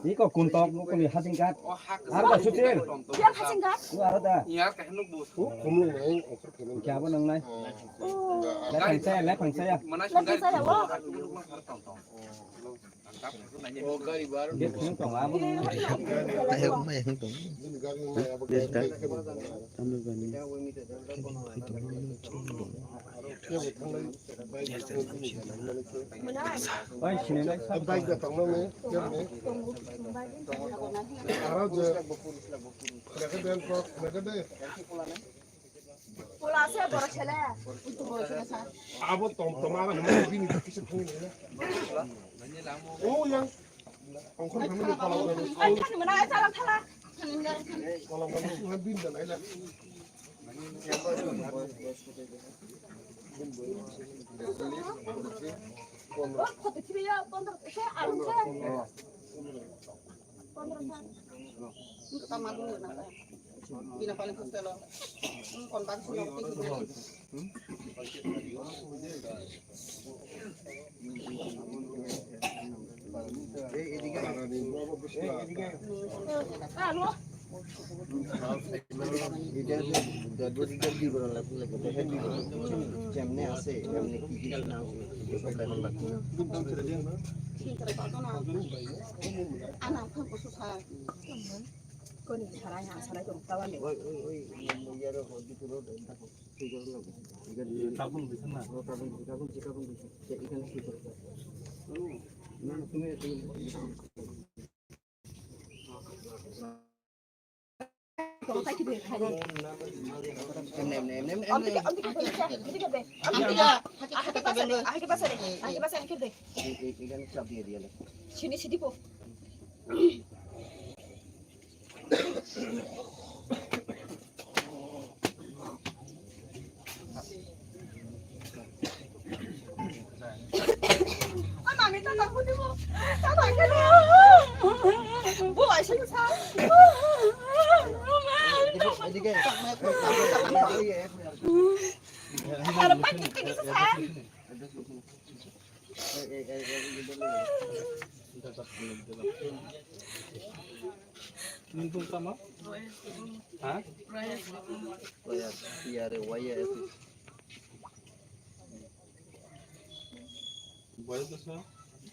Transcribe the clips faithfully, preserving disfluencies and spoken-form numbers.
Iko kuntok, nukuni hasing kat. Arda sutir. Biar hasing kat. Ku arda. Yar kahnu bus. Ku kumung nai, okur kumung. Kya bo nang nai? Oh. Lephang saya, lephang saya. Lephang saya, oh. Dia kung tong abo nang nai. Ayo, mai yang tong. Dia ka. Tamil bani. Bai, sini nai. Bai, da tong nang nai. Aro je. Mereka dia kok, mereka dia. Pula se borok sele. Itu borok sele sa. Abo tom tom abo nama bini tak kisah kau ni. Oh yang. Ongkor kami ni kalau kami. Ai kan mana ai salam salam. Kalau kami tu kan bin dan ai lah. Oh, kau tu ciri ya, kau tu saya alam saya. Pondro san. Engkau tak malu nak. Pina paling kecil lo. Kon bang sih lo. Ah, lo. Jemne ase, emne ki ki na. Ana phang ko susa. Koni sarai ha sarai ko tawa me. Oi, oi, oi, yaro ko di turo da. Tabung di sana. Tabung, tabung, tabung di sana. Ikan si turo. Na, na, tumi, tumi. Sini sidi po. Nung tong tama? Ha? Waya, iya re, waya itu. Boyos berapa?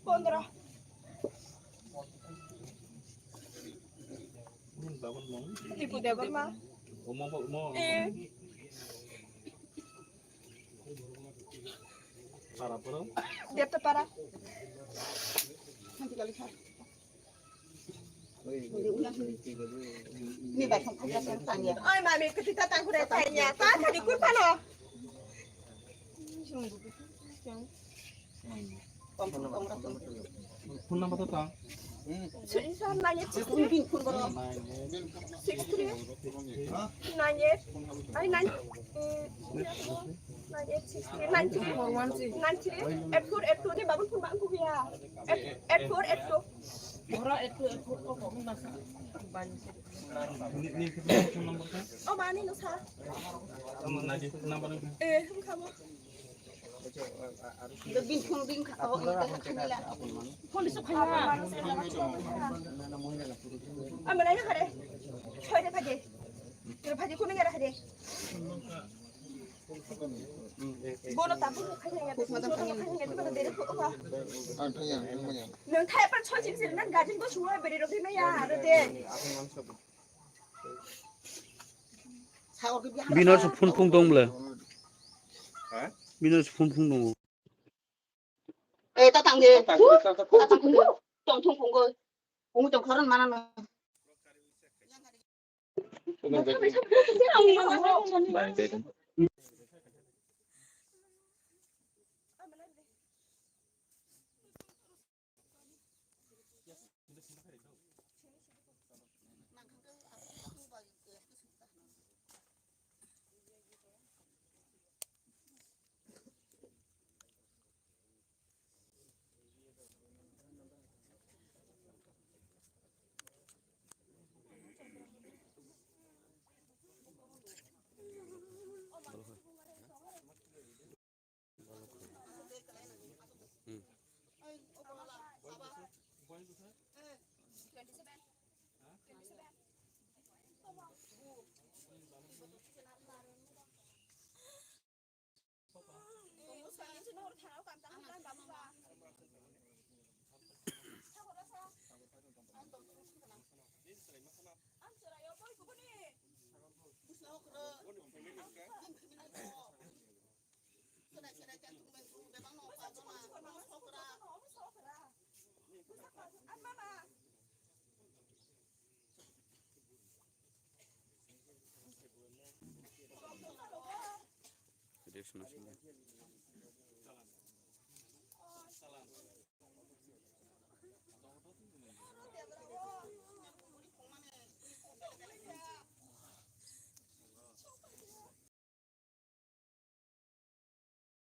Pondro. Ini babon mau? Ibu Debor ma. Omo, omo. Eh. Para, para. Dia tu para. Nanti kali sa. Ni bai kham kham kham tanya. Oi, mami, kita tangkure tanya. Ta khadi kurpano. Phone number to ta? Six seven nine eight six three. Six three nine eight. Ai, nine, eh, nine eight six three nine three four one three nine three eight four eight two. Ni babun phone ba angku biya. Eight, eight four eight two. Ora eight two eight four ko ko nasa. Ni, ni phone number ta? Oh, mani no sa. Nadi number. Eh, hum khamo. Bin phone bin kha, oh, ini kha, khamila. Phone su khaya. Ama nai khare. Choi de phaje. Kira phaje, kunu ngara phaje. Bono tabu khaya ya. Bono khaya ya, bono dere ko ba. Ang thaya, ang manya. Nang thaya par choi chim chim nang gajin bo suwa bere ro maya, aro de. Binor se phone phone dong bla. Ha? Binor se phone phone dong. Eh, ta tang de. Ta tang de, ta tang de. Ta tang phone go. Tong thung phone go. Phone tong khoron mana no.